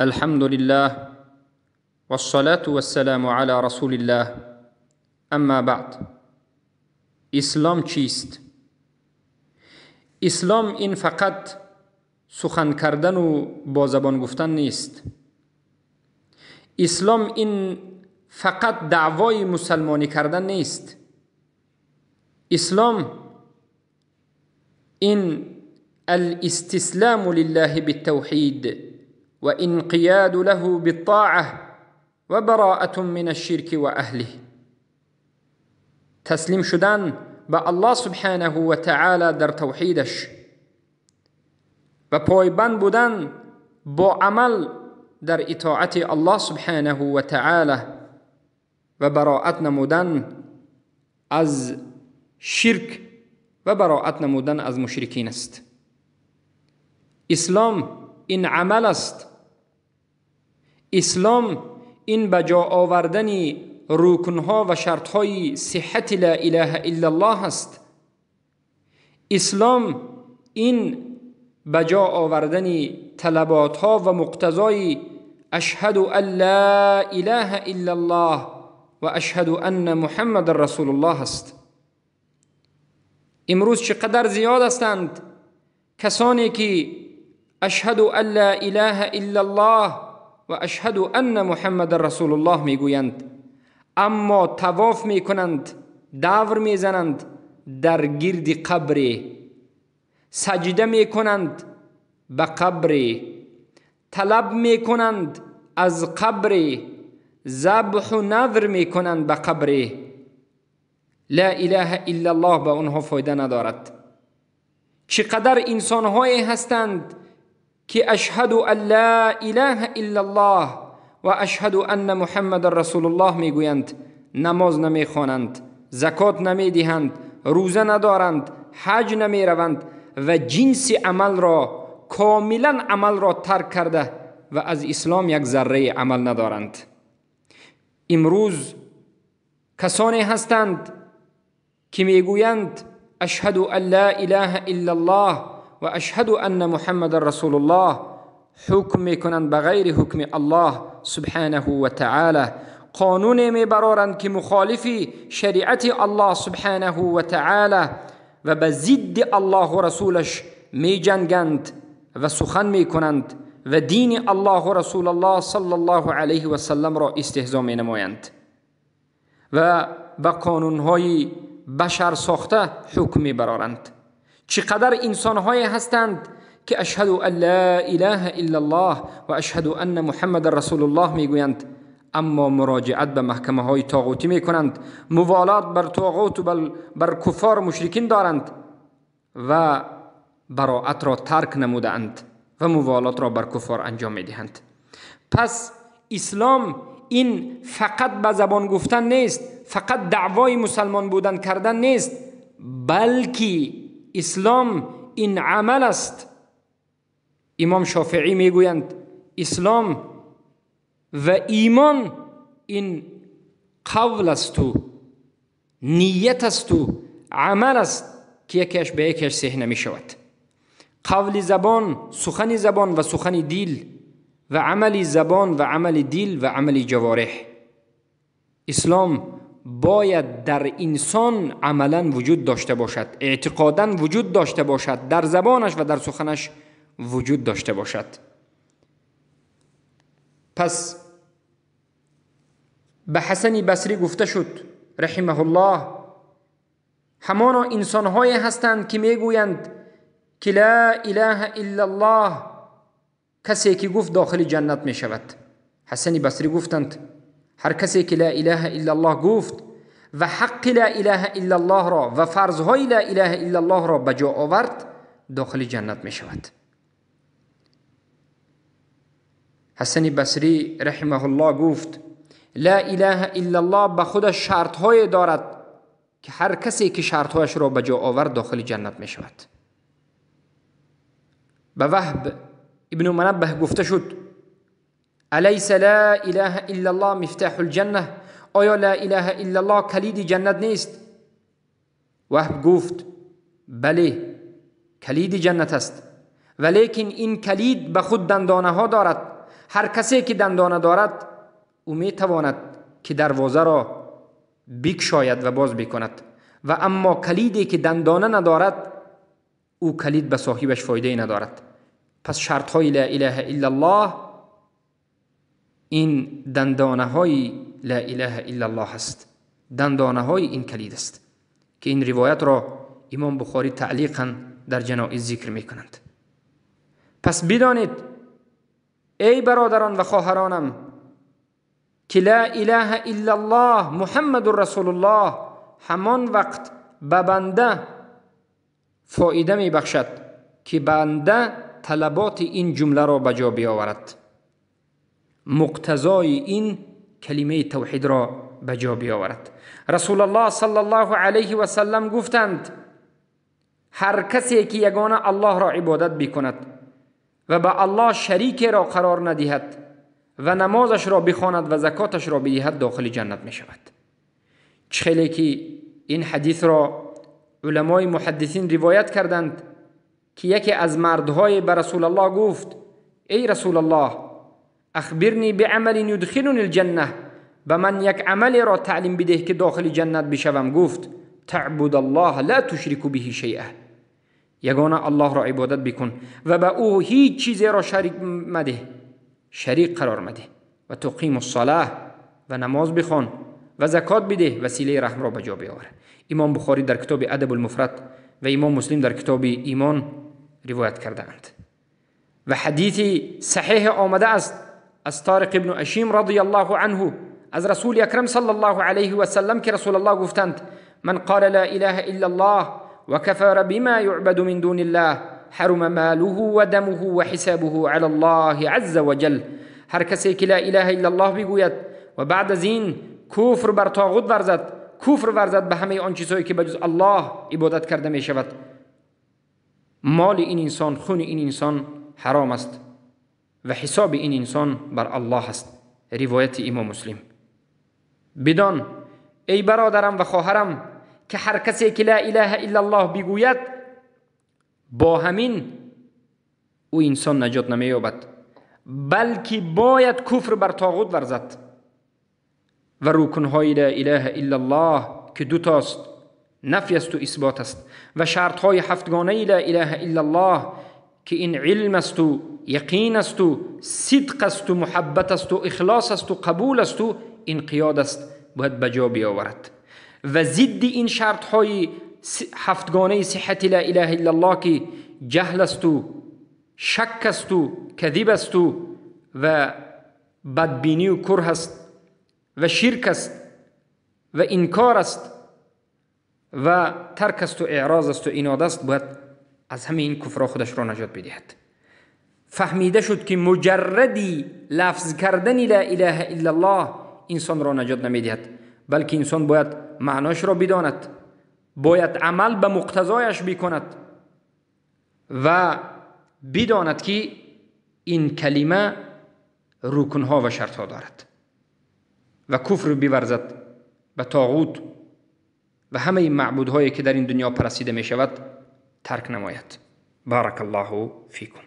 الحمد لله والصلاة والسلام علی رسول الله اما بعد. اسلام چیست؟ اسلام این فقط سخن کردن و با زبان گفتن نیست. اسلام این فقط دعوای مسلمانی کردن نیست. اسلام این الاستسلام لله بالتوحید و انقیاد له بالطاعة و براءة من الشرک و اهله. تسلیم شدن به الله سبحانه و تعالی در توحیدش و پایبند بودن با عمل در اطاعت الله سبحانه و تعالی و براءت نمودن از شرک و براءت نمودن از مشرکین است. اسلام این عمل است. اسلام این بجا آوردن رکنها و شرطهای صحت لا اله الا الله است. اسلام این بجا آوردن طلباتها و مقتضای اشهد ان لا اله الا الله و اشهد ان محمد رسول الله است. امروز چقدر زیاد هستند کسانی که اشهد ان لا اله الا الله و اشهد ان محمد رسول الله میگویند، اما طواف میکنند، دور میزنند در گرد قبر، سجده میکنند به قبر، طلب میکنند از قبر، ذبح و نذر میکنند به قبر. لا اله الا الله به آنها فایده ندارد. چقدر انسانهایی هستند که اشهد ان لا اله الا الله و اشهد ان محمد رسول الله میگویند، نماز نمیخوانند، زکات نمیدهند، روزه ندارند، حج نمیروند و جنس عمل را کاملا عمل را ترک کرده و از اسلام یک ذره عمل ندارند. امروز کسانی هستند که میگویند اشهد ان لا اله الا الله و اشهد ان محمد رسول الله، حکم میکنند به غیر حکم الله سبحانه و تعالی، قانون میبرارند که مخالف شریعت الله سبحانه و تعالی و به ضد الله و رسولش میجنگند و سخن میکنند و دین الله و رسول الله صلی الله علیه و سلم را استهزا مینمایند و به قانونهای بشر ساخته حکم میبرارند. چقدر انسانهایی هستند که اشهد ان لا اله الا الله و اشهد ان محمد رسول الله میگویند، اما مراجعت به محکمه های طاغوتی میکنند، موالات بر طاغوت و بر کفار و مشرکین دارند و براءت را ترک نمودند و موالات را بر کفار انجام میدهند. پس اسلام این فقط به زبان گفتن نیست، فقط دعوای مسلمان بودن کردن نیست، بلکه اسلام این عمل است. امام شافعی میگویند اسلام و ایمان این قول است و نیت است و عمل است که یکیش به یکیش صحیح نمی شود. قول زبان، سخن زبان و سخن دل و عمل زبان و عمل دل و عمل جوارح. اسلام باید در انسان عملا وجود داشته باشد، اعتقادا وجود داشته باشد، در زبانش و در سخنش وجود داشته باشد. پس به حسن بصری گفته شد رحمه الله، همانا انسانهایی هستند که میگویند که لا اله الا الله، کسی که گفت داخل جنت می شود. حسن بصری گفتند هر کسی که لا اله الا الله گفت و حق لا اله الا الله را و فرضهای لا اله الا الله را به جا آورد داخل جنت می شود. حسن بصری رحمه الله گفت لا اله الا الله به خود شرطهای دارد که هر کسی که شرطهایش را به جا آورد داخل جنت می شود. به وهب ابن منبه گفته شد الیس لا اله الا الله مفتاح الجنه، آیا لا اله الا الله کلید جنت نیست؟ وهب گفت بله کلید جنت است، ولیکن این کلید به خود دندانه ها دارد. هر کسی که دندانه دارد او میتواند که دروازه را بکشاید و باز بکند، و اما کلیدی که دندانه ندارد او کلید به صاحبش فایده ندارد. پس شرط های لا اله الا الله این دندانه های لا اله الا الله است، دندانه های این کلید است که این روایت را امام بخاری تعلیقا در جنایز ذکر میکنند. پس بدانید ای برادران و خواهرانم که لا اله الا الله محمد رسول الله همان وقت به بنده فایده می بخشد که بنده طلبات این جمله را به جا بیاورد، مقتضای این کلمه توحید را به جا بیاورد. رسول الله صلی الله علیه و سلم گفتند هر کسی که یگانه الله را عبادت بکند و به الله شریک را قرار ندهد و نمازش را بخواند و زکاتش را بدهد داخل جنت می شود. خیلی که این حدیث را علمای محدثین روایت کردند که یکی از مردهای به رسول الله گفت ای رسول الله اخبرنی بعمل یدخلنی الجنه، به من یک عمل را تعلیم بده که داخل جنت بشوم. گفت تعبد الله لا تشرک به شیئا، یگانه الله را عبادت بکن و به او هیچ چیزی را شریک مده، شریک قرار مده، و تقیم الصلاه و نماز بخوان و زکات بده و صله رحم را به جا بیاور. امام بخاری در کتاب ادب المفرد و امام مسلم در کتاب ایمان روایت کرده اند. و حدیث صحیح آمده است از طارق ابن اشیم رضی الله عنه از رسول اکرم صلی الله علیه و سلم که رسول الله گفتند من قال لا اله الا الله وكفر بما يعبد من دون الله حرم ماله ودمه وحسابه على الله عز وجل. هر کسی که لا اله الا الله بگوید و بعد از این کفر بر طاغوت ورزد، کفر ورزد به همه آن چیزهایی که بجز الله عبادت کرده می شود، مال این انسان، خون این انسان حرام است و حساب این انسان بر الله است. روایت امام مسلم. بدان ای برادرم و خواهرم که هر کسی که لا اله الا الله بگوید با همین او انسان نجات نمییابد، بلکه باید کفر بر طاغوت ورزد و رکنهای لا اله الا الله که دو تاست، نفی است و اثبات است، و شرطهای هفتگانه لا اله الا الله که این علم است و یقین است و صدق است و محبت است و اخلاص است و قبول است و انقیاد است، باید به جا بیاورد. و ضد این شرطهای هفتگانه صحت لا اله الا الله که جهل است و شک است و کذب است و بدبینی و کره است و شرک است و انکار است و ترک است و اعراض است و عناد است، باید از همه این کفرها خودش را نجات بدهد. فهمیده شد که مجردی لفظ کردن لا اله الا الله انسان را نجات نمیدهد، بلکه انسان باید معناش را بداند، باید عمل به مقتضایش بکند و بداند که این کلمه رکنها و شرطها دارد و کفر بیورزد به طاغوت و همه معبودهایی که در این دنیا پرستیده می شود ترک نماید. بارک الله فیکم.